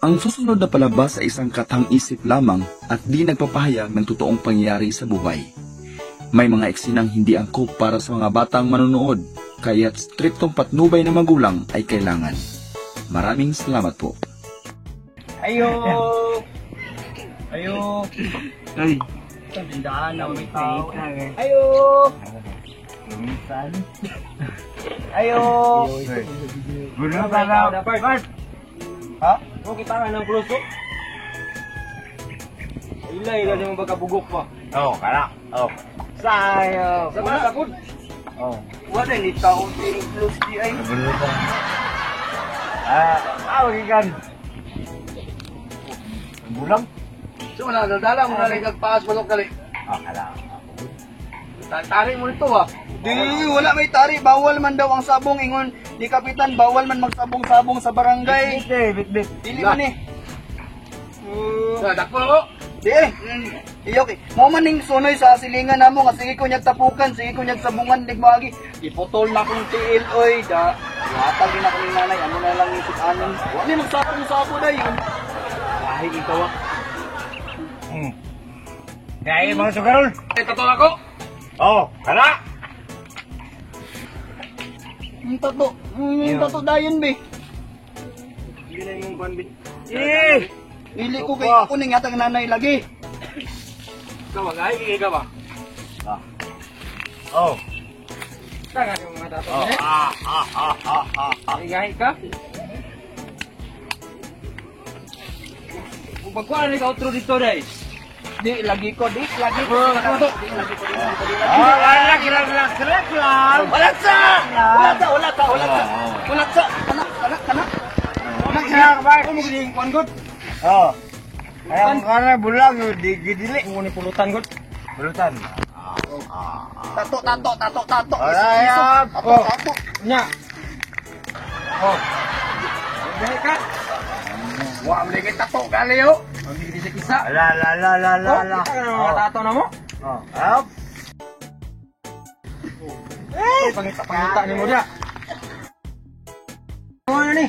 Ang susunod na palabas ay isang katang-isip lamang at di nagpapahayag ng totoong pangyayari sa buhay. May mga eksenang hindi angkop para sa mga batang manonood, kaya't striktong patnubay ng magulang ay kailangan. Maraming salamat po. Ayo! Ayo! Ay, Tandaan na may tao. Ayo! Lumisan. Ayo! Gulong ka na. Part! Ha? O kita ka ng close. Ila ila mo baka bugok pa. Oh, kala. Oh. Sayo. Sa mga sakod. Oh. Wala ni tao ting close di ay. Gulong ka. Ah, ah, kan. Bulang. So wala dala mo na lang paas balok kali. Ah, kala. Tari mo nito ah. Di wala may tari, bawal man daw ang sabong, ingon ni kapitan, bawal man magsabong-sabong sa barangay. Bit eh, bit bit. Dili man eh. Dakpo ko. Di eh. Iyok eh. Mo man ning sunoy sa silingan namo nga sige ko nyag tapukan, sige ko nyag sabungan dig moagi. Iputol na akong tiil oy da. Hatag din ako ni nanay, ano na lang isip anon. Wa ni magsapong-sabo dayon. Kahit ikaw ah. Kaya mga sugarol. Eh, tato ako. Oh, kala. Ang tato, ang tato dayon be. Hindi na imong banbit. Eh! Dili ko kay ako ning hatag nanay lagi. Ikaw ay ikaw ba? Ah. Oh. Tanga yung mga tato. Oh. Ah, ah, ah, ah, ah, ah. Igahi ka? Pagkuhan ni ka outro dito day. Di lagi ko, di lagi ko. Di lagi ko, di lagi ko, di lagi. Oh, wala, kila, kila, kila, kila. Wala sa! Wala sa, wala sa, wala sa. Wala sa. Kana, kana, kana. Kila, kila. Ako mo gini kuan god. Oh. Kaya mo kana bulang, di gidili. Mo ni pulutan god. Bulutan. Tato, tato, tato, tato. Alay, Isok, ah, tato, oh. tato. Nya. Oh. Gahi ka. Wa mo lagi tato gali yo. Ang gidi sa kisa. La, la, la, la, la, la. Kita ka na mga tato na mo. Oh. Up. Eh, pangita pangita ni mo dia. Ano ni?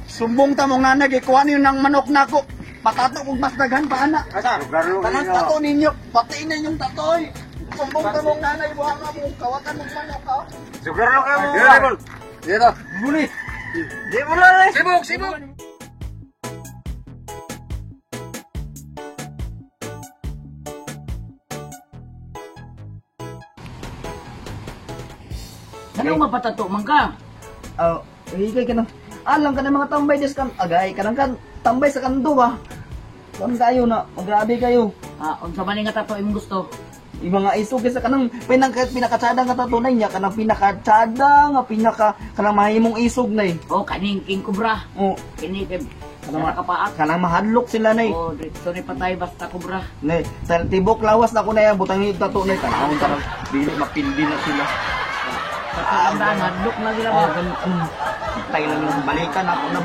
Sumbong ta mong nanay kay kuha niyo ng manok nako. Patato kog mas daghan pa ana. Asa? Sugarol Tanang tato ninyo, pati na inyong tatoy. Sumbong ta mong nanay buha ka mo kawakan mong manok ha. Sugarol ka mo. Dito. Buli. Di mo lang eh. Sibok, sibok. Ano mapatato man ka? Oh, higay ka nang. Alam ka ng mga tambay des kan agay ka nang kan tambay sa kando ba. Kan kayo na, grabe kayo. Ah, unsa man nga tato imong gusto? Yung mga isog sa kanang pinaka pinakatsada nga tatunay niya kanang pinakatsada nga pinaka kanang mahimong isog na eh. Oh, kaning King Cobra. Oh, Kini kay Kanang sa kapaak. kanang mahadlok sila nay. Oh, dito ni patay basta cobra. Ne, sa tibok lawas na ko na yan butang yung tato nay tanawon tanang dili mapildi na sila. Sa ang hadlok na sila Oh, ba? tay lang yung balikan ako na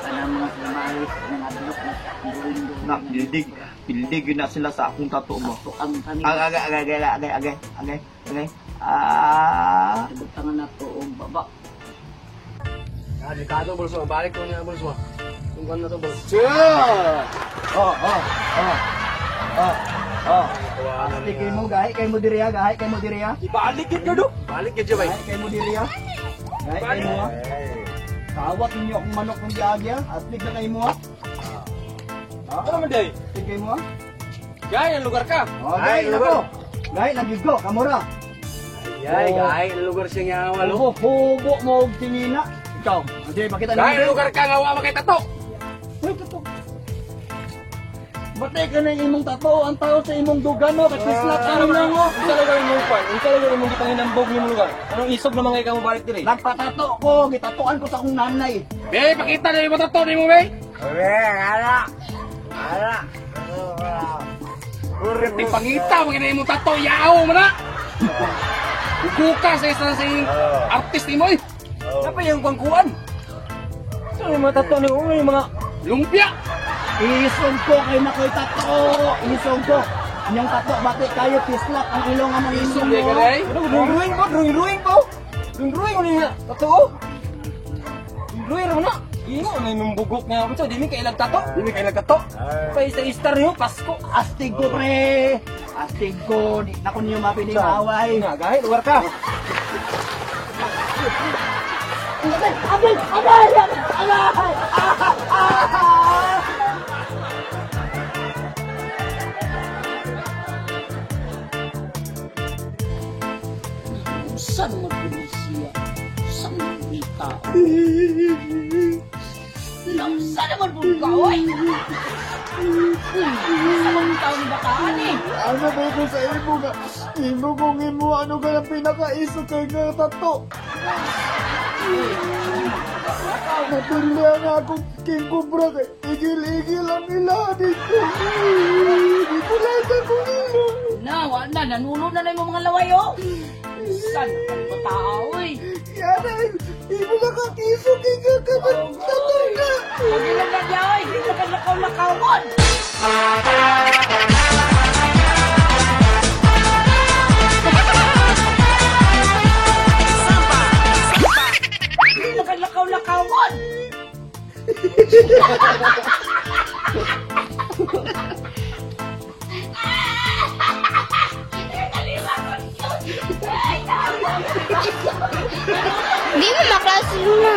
Kanang mga sila maalis nang hadlok na during na pildig pildig yun na sila sa akong tato mo. Ato ang kani. Agay agay agay agay agay agay agay. Ah. Butangan na to og baba. Delikado bolso, balik ko niya bolso. Tungguan na to bolso. Oh, oh, oh. Oh, oh. Asti kay mo gahi kay mo diriya, gahi kay mo diriya. Ibalik gid do. Balik gid bay. Gahi kay mo diriya. Gahi kay mo. Ah. Kawat ninyo akong manok ng giagya. Astig na kay mo. Ah. Ano man day? Astig kay mo. Ah. Gay ang lugar ka. Oh, gahi na ko. Gahi na gid ko, kamura. Ay, gay ang lugar siya nga walo. Hubo, hubo mo og tingina. Ikaw, hindi makita Gay ang nimo. lugar ka nga wa makita to. Uy, tato. Batay ka na imong tato, ang tao sa imong dugan no, kay Kislat ano lang oh. Unsa lugar imong kwan? Unsa lugar imong gipanginambog nimong lugar? Anong isog na mga ikaw mo balik diri? Nagpatato ko, gitatuan ko sa akong nanay. Be, pakita na imong tato nimo bay. Ore, ala. Ala. Di pangita mo gina imong tato, yao man na. Uguka sa isa sa artist nimo eh. Napa yung kangkuan? Sa yung mga tato nimo, yung mga lumpia. Isog ko kay nakoy tato. Isog ko. Inyong tato bati kayo kislap ang ilong ang Isog inyo. di ka day. Drawing ko, drawing ko. Drawing ko niya. Tato. Drawing mo na. Ingo. na yung bugok nga. Unsa di mi kailag tato? Di mi kailag tato. Pa isa Easter niyo, Pasko. Astig ko, pre. Astig ko. Di na ko niyo mapiling away. Nga, gahit lugar ka. Abay! Abay! Abay! Abay! Ah! Ah! Saan magulo siya? Saan magulo tao? Saan naman po ka, oy? Saan man tao ni bataan eh? Ano ba ito sa imo nga? Imo kong imo ano ka ng pinakaiso kay nga tato. Napili ang akong King Cobra kay igil-igil ang ila dito. Dito lang sa kong ilo. Na, wa na, nanulo na na yung mga laway, oh. Saan man po tao, oy? Yan ay, imo na ka kiso kay nga tato na. Pagilan na niya, oy. Hindi ka lakaw-lakawon. Hindi ka lakaw-lakawon. Di mo maklase, Luna.